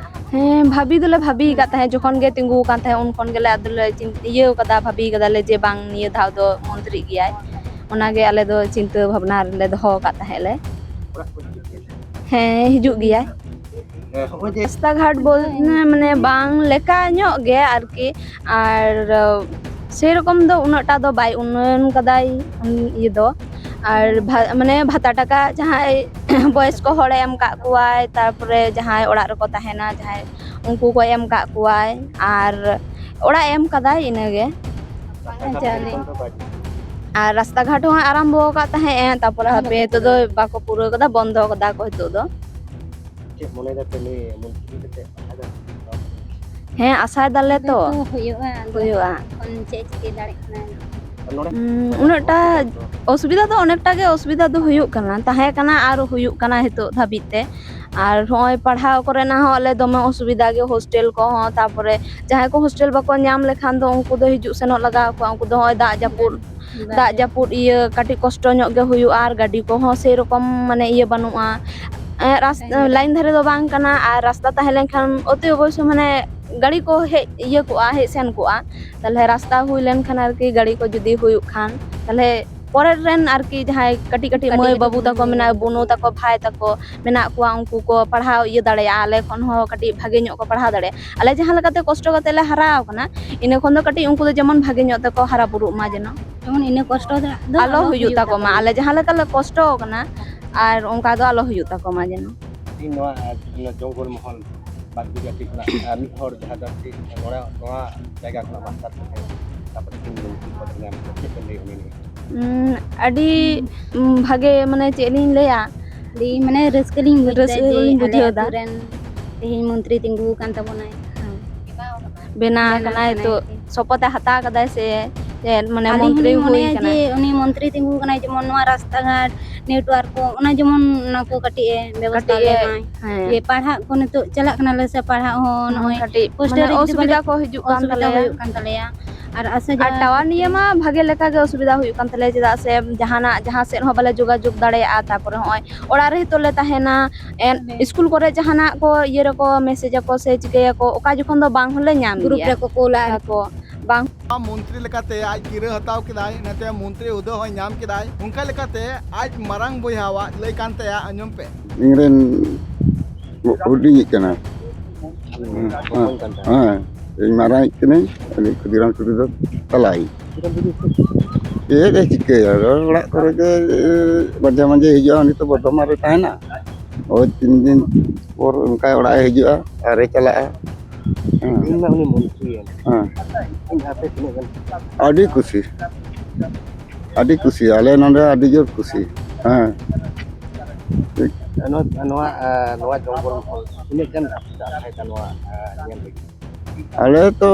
ᱦᱮᱸ, ᱵᱷᱟᱵᱤ ᱫᱚᱞᱮ ᱵᱷᱟᱵᱤ ᱟᱠᱟᱫ ᱛᱟᱦᱮᱸᱫ, ᱡᱚᱠᱷᱚᱱ ᱜᱮ ᱛᱤᱸᱜᱩ ᱟᱠᱟᱱ ᱛᱟᱦᱮᱸᱫ ᱩᱱ ᱠᱷᱚᱱ ᱜᱮᱞᱮ ᱟᱫᱚᱞᱮ ᱪᱤᱱ- ᱤᱭᱟᱹ ᱟᱠᱟᱫᱟ, ᱵᱷᱟᱵᱤ ᱟᱠᱟᱫᱟᱞᱮ ᱡᱮ ᱵᱟᱝ, ᱱᱤᱭᱟᱹ ᱫᱷᱟᱣ ᱫᱚ ᱢᱚᱱᱛᱨᱤᱜ ᱜᱮᱭᱟᱭ᱾ ᱚᱱᱟᱜᱮ ᱟᱞᱮ ᱫᱚ ᱪᱤᱱᱛᱟᱹ ᱵᱷᱟᱵᱽᱱᱟ ᱨᱮᱞᱮ ᱫᱚᱦᱚ ᱟᱠᱟᱫ ᱛᱟᱦᱮᱸᱫ ᱞᱮ᱾ ᱦᱮᱸ, ᱦᱤᱡᱩᱜ ᱜᱮᱭᱟᱭ᱾ ᱨᱟᱥᱛᱟ ᱜᱷᱟᱴ ᱵᱚᱞ- ᱢᱟᱱᱮ ᱵᱟᱝ ᱞᱮᱠᱟ ᱧᱚᱜ ᱜᱮ ᱟᱨᱠᱤ, ᱟᱨ ᱥᱮᱨᱚᱠᱚᱢ ᱫᱚ ᱩᱱᱟᱹᱜ ᱴᱟ ᱫᱚ ᱵᱟᱭ ᱩᱱᱱᱚᱭᱚᱱ ᱠᱟᱫᱟᱭ, ᱩᱱ- ᱤᱭᱟᱹ ᱫᱚ᱾ ᱟᱨ ᱵᱷᱟ- ᱢᱟᱱᱮ ᱵᱷᱟᱛᱟ ᱴᱟᱠᱟ ᱡᱟᱦᱟᱸᱭ ᱵᱚᱭᱚᱥᱠᱚ ᱦᱚᱲᱮ ᱮᱢ ᱠᱟᱜ ᱠᱚᱣᱟᱭ, ᱛᱟᱨᱯᱚᱨᱮ ᱡᱟᱦᱟᱸᱭ ᱚᱲᱟᱜ ᱨᱮᱠᱚ ᱛᱟᱦᱮᱱᱟ, ᱡᱟᱦᱟᱸᱭ, ᱩᱱᱠᱩ ᱠᱚᱭ ᱮᱢ ᱠᱟᱜ ᱠᱚᱣᱟᱭ, ᱟᱨ ᱚᱲᱟᱜ ᱮ ᱮᱢ ᱠᱟᱫᱟᱭ, ᱤᱱᱟᱹᱜᱮ᱾ ᱟᱨ ᱨᱟᱥᱛᱟ ᱜᱷᱟᱴ ᱦᱚᱸ ᱟᱨᱟᱢᱵᱚ ᱟᱠᱟᱫ ᱛᱟᱦᱮᱸᱫ ᱮ, ᱛᱟᱨᱯᱚᱨᱮ ᱦᱟᱯᱮ ᱱᱤᱛᱚᱜ ᱫᱚ ᱵᱟᱠᱚ ᱯᱩᱨᱟᱹᱣ ᱠᱟᱫᱟ, ᱵᱚᱱᱫᱚ ᱠᱟᱫᱟ ᱠᱚ ᱱᱤᱛᱚᱜ ᱫᱚ᱾ ᱪᱮᱫ ᱢᱚᱱᱮ ᱫᱟᱯᱮ ᱱᱩᱭ ᱢᱚᱱᱛᱨᱤ ᱠᱟᱛᱮ ᱟᱡᱟᱜ ᱦᱮᱸ, ᱟᱥᱟᱭ ᱫᱟᱞᱮ ᱛᱚ᱾ ᱦᱩᱭᱩᱜᱼᱟ, ᱟᱫᱚ ᱦᱩᱭᱩᱜᱼᱟ᱾ ᱮᱠᱷᱚᱱ ᱪᱮᱫ ᱪᱤᱠᱟᱹ ᱫᱟᱲᱮᱭᱟᱜ ᱠᱟᱱᱟ? ᱱᱚᱰᱮ ᱩᱸ, ᱩᱱᱟᱹᱜ ᱴᱟ ᱚᱥᱩᱵᱤᱫᱷᱟ ᱫᱚ ᱚᱱᱮᱠᱴᱟ ᱜᱮ ᱚᱥᱩᱵᱤᱫᱷᱟ ᱫᱚ ᱦᱩᱭᱩᱜ ᱠᱟᱱᱟ, ᱛᱟᱦᱮᱸ ᱠᱟᱱᱟ ᱟᱨ ᱦᱩᱭᱩᱜ ᱠᱟᱱᱟ ᱱᱤᱛᱚᱜ ᱫᱷᱟᱹᱵᱤᱡ ᱛᱮ᱾ ᱟᱨ ᱦᱚᱸᱜᱼᱚᱭ ᱯᱟᱲᱦᱟᱣ ᱠᱚᱨᱮᱱᱟᱜ ᱦᱚᱸ ᱟᱞᱮ ᱫᱚᱢᱮ ᱚᱥᱩᱵᱤᱫᱷᱟ ᱜᱮ, ᱦᱳᱥᱴᱮᱞ ᱠᱚᱦᱚᱸ, ᱛᱟᱨᱯᱚᱨᱮ ᱡᱟᱦᱟᱸᱭ ᱠᱚ ᱦᱳᱥᱴᱮᱞ ᱵᱟᱠᱚ ᱧᱟᱢ ᱞᱮᱠᱷᱟᱱ ᱫᱚ ᱩᱱᱠᱩ ᱫᱚ ᱦᱤᱡᱩᱜ ᱥᱮᱱᱚᱜ ᱞᱟᱜᱟᱣ ᱠᱚᱣᱟ, ᱩᱱᱠᱩ ᱫᱚ ᱦᱚᱸᱜᱼᱚᱭ ᱫᱟᱜ ᱡᱟᱹᱯᱩᱫ, ᱫᱟᱜ ᱡᱟᱹᱯᱩᱫ ᱤᱭᱟᱹ ᱠᱟᱹᱴᱤᱡ ᱠᱚᱥᱴᱚ ᱧᱚᱜ ᱜᱮ ᱦᱩᱭᱩᱜᱼᱟ, ᱟᱨ ᱜᱟᱹᱰᱤ ᱠᱚᱦᱚᱸ ᱥᱮᱨᱚᱠᱚᱢ ᱢᱟᱱᱮ ᱤᱭᱟᱹ ᱵᱟᱹᱱᱩᱜᱼᱟ, ᱮᱸ, ᱨᱟᱥ-, ᱞᱟᱭᱤᱱ ᱫᱷᱟᱨᱮ᱾ ᱞᱟᱭᱤᱱ ᱫᱷᱟᱨᱮ ᱫᱚ ᱵᱟᱝ ᱠᱟᱱᱟ, ᱟᱨ ᱨᱟᱥᱛᱟ ᱛᱟᱦᱮᱸ ᱞᱮᱱᱠᱷᱟᱱ ᱚᱛᱤ ᱚᱵᱚᱥᱥᱚ ᱢᱟᱱᱮ ᱜᱟᱹᱰᱤ ᱠᱚ ᱦᱮᱡ ᱤᱭᱟᱹ ᱠᱚᱜᱼᱟ, ᱦᱮᱡ ᱥᱮᱱ ᱠᱚᱜᱼᱟ᱾ ᱛᱟᱦᱞᱮ ᱨᱟᱥᱛᱟ ᱦᱩᱭ ᱞᱮᱱᱠᱷᱟᱱ ᱟᱨᱠᱤ, ᱜᱟᱹᱰᱤ ᱠᱚ ᱡᱩᱫᱤ ᱦᱩᱭᱩᱜ ᱠᱷᱟᱱ, ᱛᱟᱦᱞᱮ ᱯᱚᱨᱮᱨ ᱨᱮᱱ ᱟᱨᱠᱤ ᱡᱟᱦᱟᱸᱭ ᱠᱟᱹᱴᱤᱡ ᱠᱟᱹᱴᱤᱡ ᱠᱟᱹᱴᱤᱡ ᱢᱟᱹᱭ ᱠᱟᱹᱴᱤᱡ ᱵᱟᱹᱵᱩ ᱛᱟᱠᱚ ᱢᱟᱹᱭ ᱢᱮᱱᱟᱜᱼᱟ, ᱵᱟᱹᱵᱩ ᱵᱩᱱᱩ ᱛᱟᱠᱚ᱾ ᱛᱟᱠᱚ, ᱵᱷᱟᱭ ᱛᱟᱠᱚ ᱢᱮᱱᱟᱜ ᱠᱚᱣᱟ, ᱩᱱᱠᱩ ᱠᱚ ᱯᱟᱲᱦᱟᱣ ᱤᱭᱟᱹ ᱫᱟᱲᱮᱭᱟᱜᱼᱟ, ᱟᱞᱮ ᱠᱷᱚᱱ ᱦᱚᱸ ᱠᱟᱹᱴᱤᱡ ᱵᱷᱟᱜᱮ ᱧᱚᱜ ᱠᱚ ᱯᱟᱲᱦᱟᱣ ᱫᱟᱲᱮᱭᱟᱜᱼᱟ᱾ ᱟᱞᱮ ᱡᱟᱦᱟᱸ ᱞᱮᱠᱟᱛᱮ ᱠᱚᱥᱴᱚ ᱠᱟᱛᱮ ᱞᱮ ᱦᱟᱨᱟ ᱟᱠᱟᱱᱟ, ᱤᱱᱟᱹ ᱠᱷᱚᱱ ᱫᱚ ᱠᱟᱹᱴᱤᱡ ᱩᱱᱠᱩ ᱫᱚ ᱡᱮᱢᱚᱱ ᱵᱷᱟᱜᱮ ᱧᱚᱜ ᱛᱮᱠᱚ ᱦᱟᱨᱟ ᱵᱩᱨᱩᱜ ᱢᱟ ᱡᱮᱱᱚ᱾ ᱡᱮᱢᱚᱱ ᱤᱱᱟᱹ ᱠᱚᱥᱴᱚ ᱫᱚ ᱟᱞᱚ ᱟᱞᱚ ᱦᱩᱭᱩᱜ ᱦᱩᱭᱩᱜ ᱛᱟᱠᱚ ᱢᱟ᱾ ᱛᱟᱠᱚ ᱢᱟ᱾ ᱟᱞᱮ ᱡᱟᱦᱟᱸ ᱞᱮᱠᱟ ᱞᱮ ᱠᱚᱥᱴᱚ ᱟᱠᱟᱱᱟ, ᱟᱨ ᱚᱱᱠᱟ ᱫᱚ ᱟᱞᱚ ᱦᱩᱭᱩᱜ ᱛᱟᱠᱚ ᱢᱟ ᱡᱮᱱᱚ᱾ ᱛᱮᱦᱮᱧ ᱱᱚᱣᱟ, ᱟᱨ, ᱱᱚᱣᱟ ᱡᱚᱝᱜᱚᱞ ᱢᱚᱦᱚᱞ ᱵᱟᱜᱽᱫᱤ ᱡᱟᱹᱛᱤ ᱠᱷᱚᱱᱟᱜ, ᱟᱨ ᱢᱤᱫ ᱦᱚᱲ ᱡᱟᱦᱟᱸ ᱫᱚ ᱪᱮᱫ, ᱱᱚᱣᱟ, ᱱᱚᱣᱟ ᱡᱟᱭᱜᱟ ᱠᱷᱚᱱᱟᱜ ᱢᱟᱥᱴᱟᱨ ᱠᱚ ᱛᱟᱯᱚᱨᱮ ᱛᱤᱱ ᱢᱚᱱᱛᱨᱤ ᱯᱚᱫ ᱨᱮ ᱧᱟᱢ ᱠᱮᱫᱟ, ᱪᱮᱫ ᱵᱮᱱ ᱞᱟᱹᱭᱟ ᱩᱱᱤ ᱱᱤᱭᱮ? ᱩᱸ, ᱟᱹᱰᱤ, ᱩᱸ, ᱵᱷᱟᱜᱮ, ᱢᱟᱱᱮ ᱪᱮᱫ ᱞᱤᱧ ᱞᱟᱹᱭᱟ, ᱟᱹᱰᱤ ᱢᱟᱱᱮ ᱨᱟᱹᱥᱠᱟᱹ ᱞᱤᱧ ᱵᱩᱡᱽ ᱮᱫᱟ ᱨᱟᱹᱥᱠᱟᱹ ᱡᱮ ᱞᱤᱧ ᱟᱞᱮ ᱵᱩᱡᱷᱟᱹᱣ ᱮᱫᱟ᱾ ᱟᱹᱛᱩ ᱨᱮᱱ ᱛᱮᱦᱮᱧ ᱢᱚᱱᱛᱨᱤ ᱛᱤᱸᱜᱩ ᱟᱠᱟᱱ ᱛᱟᱵᱚᱱᱟᱭ᱾ ᱵᱮᱱᱟᱣ ᱵᱮᱱᱟᱣ ᱟᱠᱟᱱᱟᱭ ᱠᱟᱱᱟᱭ ᱱᱤᱛᱚᱜ, ᱛᱮ᱾ ᱥᱚᱯᱚᱛ ᱮ ᱦᱟᱛᱟᱣ ᱠᱟᱫᱟᱭ ᱥᱮ᱾ ᱪᱮᱫ ᱢᱟᱱᱮ ᱟᱹᱞᱤᱧ ᱢᱚᱱᱛᱨᱤ ᱦᱚᱸᱞᱤᱧ ᱦᱩᱭ ᱢᱚᱱᱮᱭᱟ ᱠᱟᱱᱟᱭ? ᱡᱮ ᱩᱱᱤ ᱢᱚᱱᱛᱨᱤ ᱛᱤᱸᱜᱩ ᱠᱟᱱᱟᱭ, ᱡᱮᱢᱚᱱ ᱱᱚᱣᱟ ᱨᱟᱥᱛᱟ ᱜᱷᱟᱴ, network ᱠᱚ, ᱚᱱᱟ ᱡᱮᱢᱚᱱ ᱚᱱᱟ ᱠᱚ ᱠᱟᱹᱴᱤᱡ ᱮ ᱵᱮᱵᱚᱥᱛᱷᱟ ᱠᱟᱹᱴᱤᱡ ᱮ, ᱟᱞᱮ ᱢᱟᱭ᱾ ᱦᱮᱸ᱾ ᱡᱮ ᱯᱟᱲᱦᱟᱜ ᱠᱚ ᱱᱤᱛᱚᱜ ᱪᱟᱞᱟᱜ ᱠᱟᱱᱟᱞᱮ ᱥᱮ ᱯᱟᱲᱦᱟᱜ ᱦᱚᱸ ᱦᱩᱸ, ᱱᱚᱜᱼᱚᱭ ᱠᱟᱹᱴᱤᱡ hostel ᱢᱟᱱᱮ ᱨᱮ ᱡᱩᱫᱤ ᱚᱥᱩᱵᱤᱫᱟ ᱵᱟᱞᱮ, ᱠᱚ ᱦᱤᱡᱩᱜ ᱠᱟᱱ ᱚᱥᱩᱵᱤᱫᱟ ᱛᱟᱞᱮᱭᱟ᱾ ᱦᱩᱭᱩᱜ ᱠᱟᱱ ᱛᱟᱞᱮᱭᱟ᱾ ᱟᱨ ᱟᱥᱟ ᱟᱨ ᱡᱟᱦᱟᱸ tower ᱱᱤᱭᱟᱹ ᱢᱟ ᱵᱷᱟᱜᱮ ᱞᱮᱠᱟ ᱜᱮ ᱚᱥᱩᱵᱤᱫᱟ ᱦᱩᱭᱩᱜ ᱠᱟᱱ ᱛᱟᱞᱮᱭᱟ, ᱪᱮᱫᱟᱜ ᱥᱮ ᱡᱟᱦᱟᱱᱟᱜ ᱡᱟᱦᱟᱸ ᱥᱮᱫ ᱦᱚᱸ ᱵᱟᱞᱮ ᱡᱳᱜᱟᱡᱳᱜᱽ ᱫᱟᱲᱮᱭᱟᱜᱼᱟ᱾ ᱛᱟᱯᱚᱨᱮ ᱦᱚᱸᱜᱼᱚᱭ ᱚᱲᱟᱜ ᱨᱮ ᱦᱤᱛᱚᱜ ᱞᱮ ᱛᱟᱦᱮᱱᱟ, ᱮᱱ, ᱦᱮᱸ᱾ ᱤᱥᱠᱩᱞ ᱠᱚᱨᱮ ᱡᱟᱦᱟᱱᱟᱜ ᱠᱚ ᱤᱭᱟᱹ ᱨᱮᱠᱚ message ᱟᱠᱚ ᱥᱮ ᱪᱤᱠᱟᱹᱭᱟᱠᱚ, ᱚᱠᱟ ᱡᱚᱠᱷᱚᱱ ᱫᱚ ᱵᱟᱝ ᱦᱚᱸᱞᱮ ᱧᱟᱢ group ᱜᱮᱭᱟ᱾ ᱨᱮᱠᱚ ᱠᱳᱞᱟ᱾ ᱟᱠᱚ ᱵᱟᱝ᱾ ᱢᱚᱱᱛᱨᱤ ᱞᱮᱠᱟᱛᱮ ᱟᱡ ᱠᱤᱨᱟᱹ ᱦᱟᱛᱟᱣ ᱠᱮᱫᱟᱭ, ᱤᱱᱟᱹᱛᱮ ᱢᱚᱱᱛᱨᱤ ᱦᱩᱫᱟᱹ ᱦᱚᱸᱭ ᱧᱟᱢ ᱠᱮᱫᱟᱭ᱾ ᱚᱱᱠᱟ ᱞᱮᱠᱟᱛᱮ ᱟᱡ ᱢᱟᱨᱟᱝ ᱵᱚᱭᱦᱟᱣᱟᱜ ᱞᱟᱹᱭ ᱠᱟᱱ ᱛᱟᱭᱟ, ᱟᱸᱡᱚᱢ ᱯᱮ᱾ ᱤᱧᱨᱮᱱ ᱦᱩᱰᱤᱧᱤᱡ ᱠᱟᱱᱟ᱾ ᱦᱮᱸ, ᱦᱮᱸ, ᱤᱧ ᱢᱟᱨᱟᱝᱤᱡ ᱠᱟᱹᱱᱟᱹᱧ, ᱩᱱᱤ ᱠᱷᱩᱫᱤᱨᱟᱢ ᱴᱩᱰᱩ ᱫᱚ ᱛᱟᱞᱟᱭᱤᱡ᱾ ᱪᱮᱫ ᱮ ᱪᱤᱠᱟᱹᱭᱟ, ᱚᱲᱟᱜ ᱠᱚᱨᱮ ᱜᱮ, ᱮ, ᱢᱟᱡᱷᱮ ᱢᱟᱡᱷᱮ ᱦᱤᱡᱩᱜᱼᱟ, ᱩᱱᱤ ᱛᱚ ᱵᱚᱨᱫᱷᱚᱢᱟᱱ ᱨᱮ ᱛᱟᱦᱮᱱᱟ᱾ ᱳᱭ ᱛᱤᱱ ᱫᱤᱱ ᱯᱚᱨ ᱚᱱᱠᱟ ᱚᱲᱟᱜ ᱮ ᱦᱤᱡᱩᱜᱼᱟ ᱟᱨᱮ ᱪᱟᱞᱟᱜᱼᱟ᱾ ᱦᱮᱸ᱾ ᱛᱮᱦᱮᱧ ᱢᱟ ᱩᱱᱤ ᱢᱚᱱᱛᱨᱤᱭᱮᱱ᱾ ᱦᱮᱸ᱾ ᱛᱮᱦᱮᱧ ᱟᱯᱮ ᱛᱤᱱᱟᱹᱜ ᱜᱟᱱ? ᱟᱹᱰᱤ ᱠᱩᱥᱤ, ᱟᱹᱰᱤ ᱠᱩᱥᱤ, ᱟᱞᱮ ᱱᱚᱰᱮ ᱟᱹᱰᱤ ᱡᱳᱨ ᱠᱩᱥᱤ᱾ ᱦᱮᱸ᱾ ᱱᱚᱣᱟ, ᱱᱚᱣᱟ, ᱮ, ᱱᱚᱣᱟ ᱡᱚᱝᱜᱚᱞ ᱢᱚᱦᱚᱞ ᱛᱤᱱᱟᱹᱜ ᱜᱟᱱ ᱨᱟᱹᱥᱠᱟᱹ ᱟᱥᱟᱭᱮᱫᱟ ᱱᱚᱣᱟ, ᱮ, ᱧᱮᱞ ᱞᱟᱹᱜᱤᱫ? ᱟᱞᱮ ᱛᱚ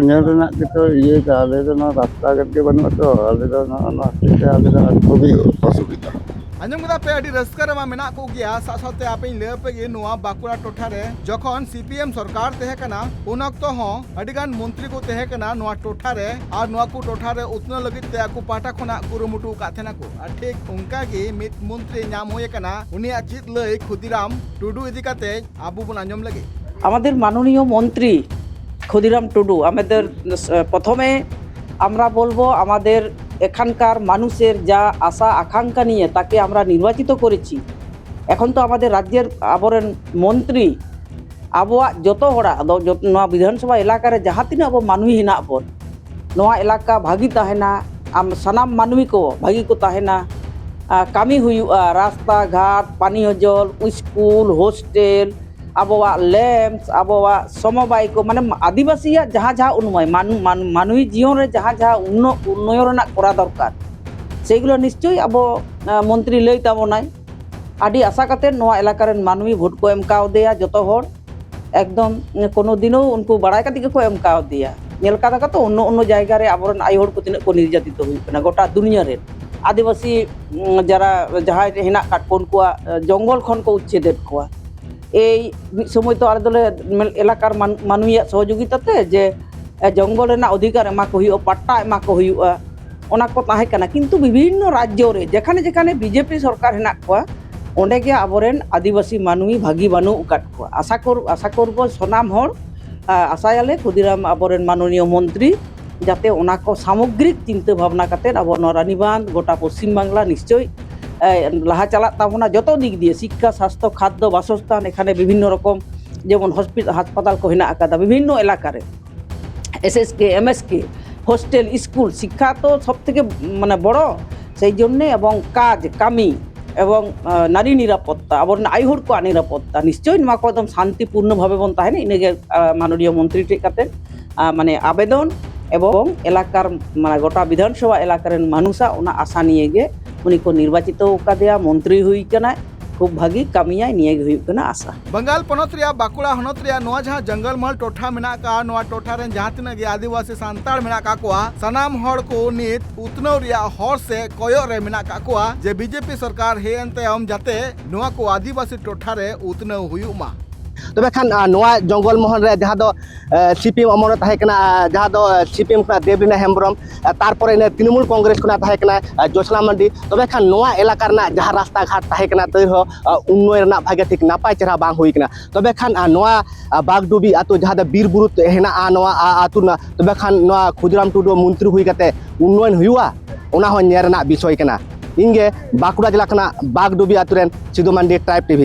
ᱧᱮᱞ ᱨᱮᱱᱟᱜ ᱜᱮᱛᱚ ᱤᱭᱟᱹ ᱫᱚ, ᱟᱞᱮ ᱫᱚ ᱱᱚᱣᱟ ᱨᱟᱥᱛᱟ ᱜᱷᱟᱴ ᱜᱮ ᱵᱟᱹᱱᱩᱜᱼᱟ ᱛᱚ, ᱟᱞᱮ ᱫᱚ ᱱᱚᱜᱼᱚ ᱱᱚᱣᱟ ᱦᱚᱛᱮᱡ ᱛᱮ ᱟᱞᱮ ᱫᱚ ᱟᱹᱰᱤ ᱠᱷᱩᱵᱤ ᱚᱥᱩᱵᱤᱫᱷᱟ᱾ ᱟᱸᱡᱚᱢ ᱠᱮᱫᱟ ᱯᱮ, ᱟᱹᱰᱤ ᱨᱟᱹᱥᱠᱟᱹ ᱨᱮᱢᱟ ᱢᱮᱱᱟᱜ ᱠᱚ ᱜᱮᱭᱟ᱾ ᱥᱟᱶ ᱥᱟᱶᱛᱮ ᱟᱯᱮᱧ ᱞᱟᱹᱭ ᱟᱯᱮ ᱜᱮ, ᱱᱚᱣᱟ ᱵᱟᱸᱠᱩᱲᱟ ᱴᱚᱴᱷᱟ ᱨᱮ ᱡᱚᱠᱷᱚᱱ ᱥᱤ ᱯᱤ ᱮᱢ ᱥᱚᱨᱠᱟᱨ ᱛᱟᱦᱮᱸ ᱠᱟᱱᱟ, ᱩᱱ ᱚᱠᱛᱚ ᱦᱚᱸ ᱟᱹᱰᱤ ᱜᱟᱱ ᱢᱚᱱᱛᱨᱤ ᱠᱚ ᱛᱟᱦᱮᱸ ᱠᱟᱱᱟ ᱱᱚᱣᱟ ᱴᱚᱴᱷᱟ ᱨᱮ, ᱟᱨ ᱱᱚᱣᱟ ᱠᱚ ᱴᱚᱴᱷᱟ ᱨᱮ ᱩᱛᱱᱟᱹᱣ ᱞᱟᱹᱜᱤᱫ ᱛᱮ ᱟᱠᱚ ᱯᱟᱦᱴᱟ ᱠᱷᱚᱱᱟᱜ ᱠᱩᱨᱩᱢᱩᱴᱩ ᱟᱠᱟᱫ ᱛᱟᱦᱮᱱᱟ ᱠᱚ᱾ ᱟᱨ ᱴᱷᱤᱠ ᱚᱱᱠᱟ ᱜᱮ ᱢᱤᱫ ᱢᱚᱱᱛᱨᱤ ᱧᱟᱢ ᱦᱩᱭ ᱟᱠᱟᱱᱟ, ᱩᱱᱤᱭᱟᱜ ᱪᱮᱫ ᱞᱟᱹᱭ ᱠᱷᱩᱫᱤᱨᱟᱢ ᱴᱩᱰᱩ ᱤᱫᱤ ᱠᱟᱛᱮ ᱟᱵᱚ ᱵᱚᱱ ᱟᱸᱡᱚᱢ ᱞᱮᱜᱮ᱾ আমাদের মাননীয় মন্ত্রী ক্ষুদিরাম টুডু আমাদের, আহ, প্রথমে আমরা বলবো আমাদের এখানকার মানুষের যা আশা আকাঙ্ক্ষা নিয়ে তাকে আমরা নির্বাচিত করেছি। এখন তো আমাদের রাজ্যের আবরণ মন্ত্রী ᱟᱵᱚᱣᱟᱜ ᱡᱚᱛᱚ ᱦᱚᱲᱟᱜ ᱫᱚ, ᱡᱚᱛ-, ᱱᱚᱣᱟ ᱵᱤᱫᱷᱟᱱᱥᱚᱵᱷᱟ ᱮᱞᱟᱠᱟ ᱨᱮ ᱡᱟᱦᱟᱸ ᱛᱤᱱᱟᱹᱜ ᱟᱵᱚ ᱢᱟᱹᱱᱢᱤ ᱦᱮᱱᱟᱜ ᱵᱚᱱ, ᱱᱚᱣᱟ ᱮᱞᱟᱠᱟ ᱵᱷᱟᱹᱜᱤ ᱛᱟᱦᱮᱱᱟ, ᱟᱢ ᱥᱟᱱᱟᱢ ᱢᱟᱹᱱᱢᱤ ᱠᱚ ᱵᱷᱟᱹᱜᱤ ᱠᱚ ᱛᱟᱦᱮᱱᱟ᱾ ᱟᱨ ᱠᱟᱹᱢᱤ ᱦᱩᱭᱩᱜᱼᱟ, ᱨᱟᱥᱛᱟ ᱜᱷᱟᱴ, ᱯᱟᱱᱤᱭᱚ ᱡᱚᱞ, ᱥᱠᱩᱞ, ᱦᱳᱥᱴᱮᱞ, ᱟᱵᱚᱣᱟᱜ ᱞᱮᱢᱯᱥ, ᱟᱵᱚᱣᱟᱜ ᱥᱚᱢᱚᱵᱟᱭ ᱠᱚ, ᱢᱟᱱᱮ ᱟᱹᱫᱤᱵᱟᱹᱥᱤᱭᱟᱜ ᱡᱟᱦᱟᱸ ᱡᱟᱦᱟᱸ ᱩᱱᱱᱚᱭ-, ᱢᱟᱱ-, ᱢᱟᱱ-, ᱢᱟᱹᱱᱢᱤ ᱡᱤᱭᱚᱱ ᱨᱮ ᱡᱟᱦᱟᱸ ᱡᱟᱦᱟᱸ ᱩᱱᱱᱚ-, ᱩᱱᱱᱚᱭᱚᱱ ᱨᱮᱱᱟᱜ ᱠᱚᱨᱟᱣ ᱫᱚᱨᱠᱟᱨ, ᱥᱮᱭᱜᱩᱞᱳ ᱱᱤᱥᱪᱚᱭ ᱟᱵᱚ, ᱟᱸ, ᱢᱚᱱᱛᱨᱤ ᱞᱟᱹᱭ ᱛᱟᱵᱚᱱᱟᱭ᱾ ᱟᱹᱰᱤ ᱟᱥᱟ ᱠᱟᱛᱮ ᱱᱚᱣᱟ ᱮᱞᱟᱠᱟ ᱨᱮᱱ ᱢᱟᱹᱱᱢᱤ ᱵᱷᱳᱴ ᱠᱚ ᱮᱢ ᱠᱟᱣᱫᱮᱭᱟ ᱡᱚᱛᱚ ᱦᱚᱲ᱾ ᱮᱠᱫᱚᱢ ᱠᱳᱱᱳ ᱫᱤᱱᱳ ᱩᱱᱠᱩ ᱵᱟᱲᱟᱭ ᱠᱟᱛᱮ ᱜᱮᱠᱚ ᱮᱢ ᱠᱟᱣᱫᱮᱭᱟ᱾ ᱧᱮᱞ ᱠᱟᱫᱟ ᱠᱚ ᱛᱚ, ᱚᱱᱱᱚ ᱚᱱᱱᱚ ᱡᱟᱭᱜᱟ ᱨᱮ ᱟᱵᱚᱨᱮᱱ ᱟᱭᱳ ᱦᱚᱲ ᱠᱚ ᱛᱤᱱᱟᱹᱜ ᱠᱚ ᱱᱤᱨᱡᱟᱛᱤᱛᱚ ᱦᱩᱭᱩᱜ ᱠᱟᱱᱟ ᱜᱚᱴᱟ ᱫᱩᱱᱤᱭᱟᱹ ᱨᱮ᱾ ᱟᱹᱫᱤᱵᱟᱹᱥᱤ, ᱩᱸ, ᱡᱟᱨᱟ, ᱡᱟᱦᱟᱸᱭ ᱨᱮ ᱦᱮᱱᱟᱜ ᱠᱟᱫ ᱠᱚ, ᱩᱱᱠᱩᱣᱟᱜ, ᱮ, ᱡᱚᱝᱜᱚᱞ ᱠᱷᱚᱱ ᱠᱚ ᱩᱪᱪᱷᱮᱫᱮᱫ ᱠᱚᱣᱟ᱾ ᱮᱭ ᱢᱤᱫ ᱥᱚᱢᱚᱭ ᱛᱚ ᱟᱞᱮ ᱫᱚᱞᱮ ᱢᱮᱱ, ᱮᱞᱟᱠᱟᱨ ᱢᱟᱱ-, ᱢᱟᱹᱱᱢᱤᱭᱟᱜ ᱥᱚᱦᱚᱡᱳᱜᱤᱛᱟ ᱛᱮ ᱡᱮ, ᱮ, ᱡᱚᱝᱜᱚᱞ ᱨᱮᱱᱟᱜ ᱚᱫᱷᱤᱠᱟᱨ ᱮᱢᱟ ᱠᱚ ᱦᱩᱭᱩᱜᱼᱟ, ᱯᱟᱴᱴᱟ ᱮᱢᱟ ᱠᱚ ᱦᱩᱭᱩᱜᱼᱟ, ᱚᱱᱟ ᱠᱚ ᱛᱟᱦᱮᱸ ᱠᱟᱱᱟ᱾ ᱠᱤᱱᱛᱩ ᱵᱤᱵᱷᱤᱱᱱᱚ ᱨᱟᱡᱽᱡᱚ ᱨᱮ ᱡᱮᱠᱷᱟᱱᱮ ᱡᱮᱠᱷᱟᱱᱮ ᱵᱤᱡᱮᱯᱤ ᱥᱚᱨᱠᱟᱨ ᱦᱮᱱᱟᱜ ᱠᱚᱣᱟ, ᱚᱸᱰᱮ ᱜᱮ ᱟᱵᱚᱨᱮᱱ ᱟᱹᱫᱤᱵᱟᱹᱥᱤ ᱢᱟᱹᱱᱢᱤ ᱵᱷᱟᱹᱜᱤ ᱵᱟᱹᱱᱩᱜ ᱟᱠᱟᱫ ᱠᱚᱣᱟ᱾ ᱟᱥᱟ ᱠᱚᱨ-, ᱟᱥᱟ ᱠᱚᱨᱵᱚ ᱥᱟᱱᱟᱢ ᱦᱚᱲ, ᱟ, ᱟᱥᱟᱭᱟᱞᱮ ᱠᱷᱩᱫᱤᱨᱟᱢ ᱟᱵᱚᱨᱮᱱ ᱢᱟᱱᱚᱱᱤᱭᱚ ᱢᱚᱱᱛᱨᱤ ᱡᱟᱛᱮ ᱚᱱᱟ ᱠᱚ ᱥᱟᱢᱚᱜᱽᱨᱤᱠ ᱪᱤᱱᱛᱟᱹ ᱵᱷᱟᱵᱽᱱᱟ ᱠᱟᱛᱮᱫ ᱟᱵᱚ ᱱᱚᱣᱟ ᱨᱟᱱᱤᱵᱟᱸᱫᱷ, ᱜᱚᱴᱟ ᱯᱚᱥᱪᱤᱢ ᱵᱟᱝᱞᱟ ᱱᱤᱥᱪᱚᱭ, ᱮ, ᱞᱟᱦᱟ ᱪᱟᱞᱟᱜ ᱛᱟᱵᱚᱱᱟ ᱡᱚᱛᱚ ᱫᱤᱠ ᱫᱤᱭᱮ, ᱥᱤᱠᱠᱷᱟ, ᱥᱟᱥᱛᱷᱚ, ᱠᱷᱟᱫᱽᱫᱚ, ᱵᱟᱥᱚᱥᱛᱷᱟᱱ, ᱮᱠᱷᱟᱱᱮ ᱵᱤᱵᱷᱤᱱᱱᱚ ᱨᱚᱠᱚᱢ ᱡᱮᱢᱚᱱ ᱦᱚᱥᱯᱤ-, ᱦᱟᱥᱯᱟᱛᱟᱞ ᱠᱚ ᱦᱮᱱᱟᱜ ᱟᱠᱟᱫᱟ ᱵᱤᱵᱷᱤᱱᱱᱚ ᱮᱞᱟᱠᱟ ᱨᱮ, S S K, M S K, hostel, school, ᱥᱤᱠᱠᱷᱟ ᱛᱚ ᱥᱚᱵ ᱛᱷᱮᱠᱮ ᱢᱟᱱᱮ ᱵᱚᱲᱚ, ᱥᱮᱭ ᱡᱚᱱᱱᱮ ᱮᱵᱚᱝ ᱠᱟᱡᱽ, ᱠᱟᱹᱢᱤ ᱮᱵᱚᱝ, ᱟ, ᱱᱟᱨᱤ ᱱᱤᱨᱟᱯᱚᱛᱛᱟ, ᱟᱵᱚᱨᱮᱱ ᱟᱭᱳ ᱦᱚᱲ ᱠᱚᱣᱟᱜ ᱱᱤᱨᱟᱯᱚᱛᱛᱟ, ᱱᱤᱥᱪᱚᱭ ᱱᱚᱣᱟ ᱠᱚ ᱮᱠᱫᱚᱢ ᱥᱟᱱᱛᱤᱯᱩᱨᱱᱚ ᱵᱷᱟᱵᱮ ᱵᱚᱱ ᱛᱟᱦᱮᱱᱟ᱾ ᱤᱱᱟᱹᱜᱮ, ᱟ, ᱢᱟᱱᱚᱱᱤᱭᱚ ᱢᱚᱱᱛᱨᱤ ᱴᱷᱮᱡ ᱠᱟᱛᱮ, ᱟ, ᱢᱟᱱᱮ ᱟᱵᱮᱫᱚᱱ ᱮᱵᱚᱝ ᱮᱞᱟᱠᱟᱨ, ᱢᱟᱱᱮ ᱜᱚᱴᱟ ᱵᱤᱫᱷᱟᱱ ᱥᱚᱵᱷᱟ ᱮᱞᱟᱠᱟ ᱨᱮᱱ ᱢᱟᱱᱩᱥᱟᱜ ᱚᱱᱟ ᱟᱥᱟ ᱱᱤᱭᱮ ᱜᱮ ᱩᱱᱤ ᱠᱚ ᱱᱤᱨᱵᱟᱪᱤᱛᱚ ᱟᱠᱟᱫᱮᱭᱟ, ᱢᱚᱱᱛᱨᱤ ᱦᱩᱭ ᱠᱟᱱᱟᱭ, ᱠᱷᱩᱵ ᱵᱷᱟᱹᱜᱤ ᱠᱟᱹᱢᱤᱭᱟᱭ, ᱱᱤᱭᱟᱹ ᱜᱮ ᱦᱩᱭᱩᱜ ᱠᱟᱱᱟ ᱟᱥᱟ᱾ ᱵᱟᱝᱜᱟᱞ ᱯᱚᱱᱚᱛ ᱨᱮᱭᱟᱜ ᱵᱟᱸᱠᱩᱲᱟ ᱦᱚᱱᱚᱛ ᱨᱮᱭᱟᱜ ᱱᱚᱣᱟ ᱡᱟᱦᱟᱸ ᱡᱚᱝᱜᱚᱞᱢᱚᱦᱚᱞ ᱴᱚᱴᱷᱟ ᱢᱮᱱᱟᱜ ᱟᱠᱟᱫᱼᱟ, ᱱᱚᱣᱟ ᱴᱚᱴᱷᱟ ᱨᱮᱱ ᱡᱟᱦᱟᱸ ᱛᱤᱱᱟᱹᱜ ᱜᱮ ᱟᱹᱫᱤᱵᱟᱹᱥᱤ ᱥᱟᱱᱛᱟᱲ ᱢᱮᱱᱟᱜ ᱟᱠᱟᱫ ᱠᱚᱣᱟ, ᱥᱟᱱᱟᱢ ᱦᱚᱲ ᱠᱚ ᱱᱤᱛ ᱩᱛᱱᱟᱹᱣ ᱨᱮᱭᱟᱜ ᱦᱚᱨ ᱥᱮ ᱠᱚᱭᱚᱜ ᱨᱮ ᱢᱮᱱᱟᱜ ᱟᱠᱟᱫ ᱠᱚᱣᱟ ᱡᱮ ᱵᱤᱡᱮᱯᱤ ᱥᱚᱨᱠᱟᱨ ᱦᱮᱡ ᱮᱱ ᱛᱟᱭᱚᱢ ᱡᱟᱛᱮ ᱱᱚᱣᱟ ᱠᱚ ᱟᱹᱫᱤᱵᱟᱹᱥᱤ ᱴᱚᱴᱷᱟ ᱨᱮ ᱩᱛᱱᱟᱹᱣ ᱦᱩᱭᱩᱜ ᱢᱟ᱾ ᱛᱚᱵᱮ ᱠᱷᱟᱱ, ᱟ, ᱱᱚᱣᱟ ᱡᱚᱝᱜᱚᱞ ᱢᱚᱦᱚᱞ ᱨᱮ ᱡᱟᱦᱟᱸ ᱫᱚ, ᱮ, ᱥᱤ ᱯᱤ ᱮᱢ ᱟᱢᱚᱞ ᱨᱮ ᱛᱟᱦᱮᱸ ᱠᱟᱱᱟ, ᱟ, ᱡᱟᱦᱟᱸ ᱫᱚ, ᱮ, ᱥᱤ ᱯᱤ ᱮᱢ ᱠᱷᱚᱱᱟᱜ ᱫᱮᱵᱽᱞᱤᱱᱟ ᱦᱮᱢᱵᱨᱚᱢ, ᱟ, ᱛᱟᱨᱯᱚᱨᱮ ᱤᱱᱟᱹ ᱛᱨᱤᱱᱢᱩᱞ ᱠᱚᱝᱜᱨᱮᱥ ᱠᱷᱚᱱᱟᱜ ᱛᱟᱦᱮᱸ ᱠᱟᱱᱟ, ᱟ, ᱡᱳᱥᱱᱟ ᱢᱟᱱᱰᱤ᱾ ᱛᱚᱵᱮ ᱠᱷᱟᱱ ᱱᱚᱣᱟ ᱮᱞᱟᱠᱟ ᱨᱮᱱᱟᱜ ᱡᱟᱦᱟᱸ ᱨᱟᱥᱛᱟ ᱜᱷᱟᱴ ᱛᱟᱦᱮᱸ ᱠᱟᱱᱟ, ᱛᱟᱹᱣ ᱨᱮᱦᱚᱸ, ᱟ, ᱩᱱᱱᱚᱭᱚᱱ ᱨᱮᱱᱟᱜ ᱵᱷᱟᱜᱮ ᱴᱷᱤᱠ ᱱᱟᱯᱟᱭ ᱪᱮᱦᱨᱟ ᱵᱟᱝ ᱦᱩᱭ ᱠᱟᱱᱟ᱾ ᱛᱚᱵᱮ ᱠᱷᱟᱱ, ᱟ, ᱱᱚᱣᱟ, ᱟ, ᱵᱟᱜᱽᱰᱩᱵᱤ ᱟᱹᱛᱩ, ᱡᱟᱦᱟᱸ ᱫᱚ ᱵᱤᱨ ᱵᱩᱨᱩ ᱛᱮ ᱦᱮᱱᱟᱜᱼᱟ, ᱱᱚᱣᱟ, ᱟ, ᱟᱹᱛᱩ ᱨᱮᱱᱟᱜ, ᱛᱚᱵᱮ ᱠᱷᱟᱱ ᱱᱚᱣᱟ ᱠᱷᱩᱫᱤᱨᱟᱢ ᱴᱩᱰᱩ ᱢᱚᱱᱛᱨᱤ ᱦᱩᱭ ᱠᱟᱛᱮ ᱩᱱᱱᱚᱭᱚᱱ ᱦᱩᱭᱩᱜᱼᱟ? ᱚᱱᱟ ᱦᱚᱸ ᱧᱮᱞ ᱨᱮᱱᱟᱜ ᱵᱤᱥᱚᱭ ᱠᱟᱱᱟ᱾ ᱤᱧ ᱜᱮ ᱵᱟᱸᱠᱩᱲᱟ ᱡᱮᱞᱟ ᱠᱷᱚᱱᱟᱜ ᱵᱟᱜᱽᱰᱩᱵᱤ ᱟᱹᱛᱩ ᱨᱮᱱ ᱥᱤᱫᱩ ᱢᱟᱱᱰᱤ, ᱴᱨᱟᱭᱤᱵᱽ ᱴᱤᱵᱷᱤ᱾